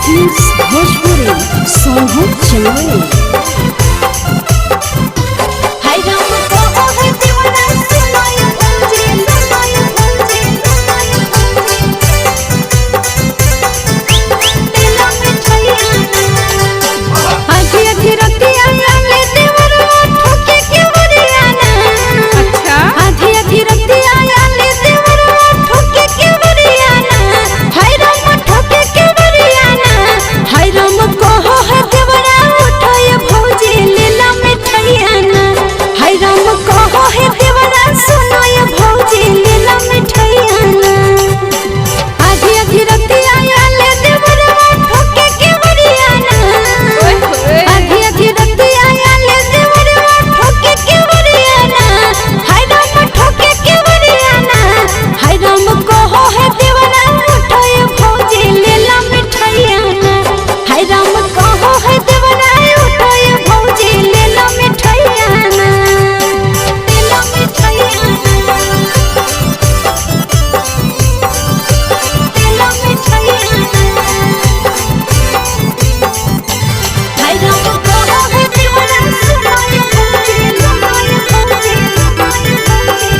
Films Bhojpuri Sonu चंदनी। हाय राम को है दीवाना सुनाय भौजी सुनाय भौजी सुनाय भौजी तेला मिठाई आधी आधी रतिया ले देवरवा ठोके के वरियाना। अच्छा आधी आधी रतिया ले देवरवा ठोके के वरियाना। हाय राम ठोके के वरियाना। हाय राम कहो है देवरा उठाए भौजी लीला मिठाइयाना। हाय राम कहो है देवरा सुनाए भौजी लीला मिठाइयाना। आधी आधी रतिया ले देवरवा ठोके के वरियाना। ओए होए आधी आधी रतिया ले देवरवा ठोके के वरियाना। हाय राम ठोके के वरियाना। हाय राम कहो है देवरा उठाए भौजी लीला मिठाइयाना। हाय राम कहो है देवरा उठाए भौजी लीला मिठाइयाना। लीला मिठाइयाना। लीला मिठाइयाना। हाय राम कहो है देवरा सुनाए भौजी सुनाए भौजी सुनाए भौजी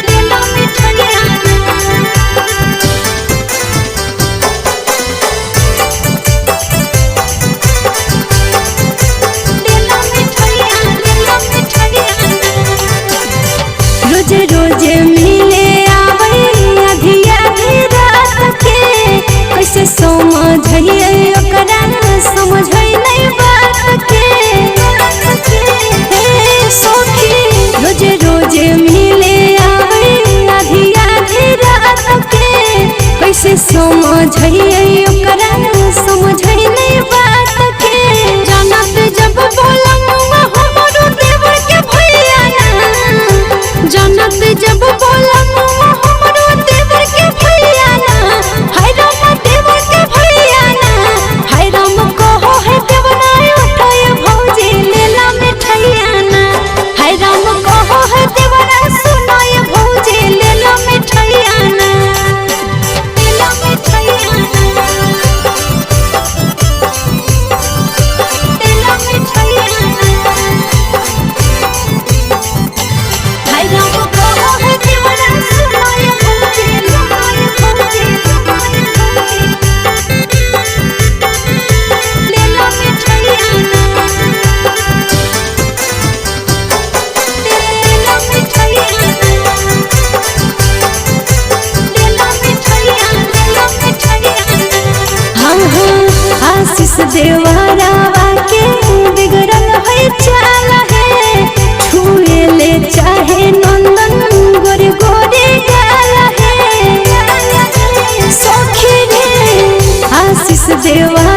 लीला मिठाइयाना। लीला मिठाइयाना लीला मिठाइयाना। रोज रोज मिले आवे आधी आधी रात के, कैसे समझिए ओकरा समझै नहीं बात के। हे सखी रोज रोज मिले आवे आधी आधी रात के, कैसे समझिए ओकरा समझै नहीं बात के। जानत जब बोलम हमरो देवर के भैया ना। जानत जब बोलम हमरो देवर के भैया ना। हाय राम देवर के भैया ना। हाय राम कहो है देवरा उठाए भौजी लीला मिठाइया ना। हाय राम कहो है देवरा सुनाए भौजी लीला मिठाइया ना। लीला मिठाइया ना। लीला मिठाइया ना। हाय राम कहो है देवरा सुनाए भौजी सुनाए भौजी सुनाए भौजी लीला मिठाइयाना। लीला मिठाइयाना। लीला मिठाइयाना। लीला मिठाइयाना। हाँ हाँ आशीष देवरावा के बिगड़ल है चाल है, छुए ले चाहे नंदन गोरे गोरे गाल है। सखी रे आशीष देवा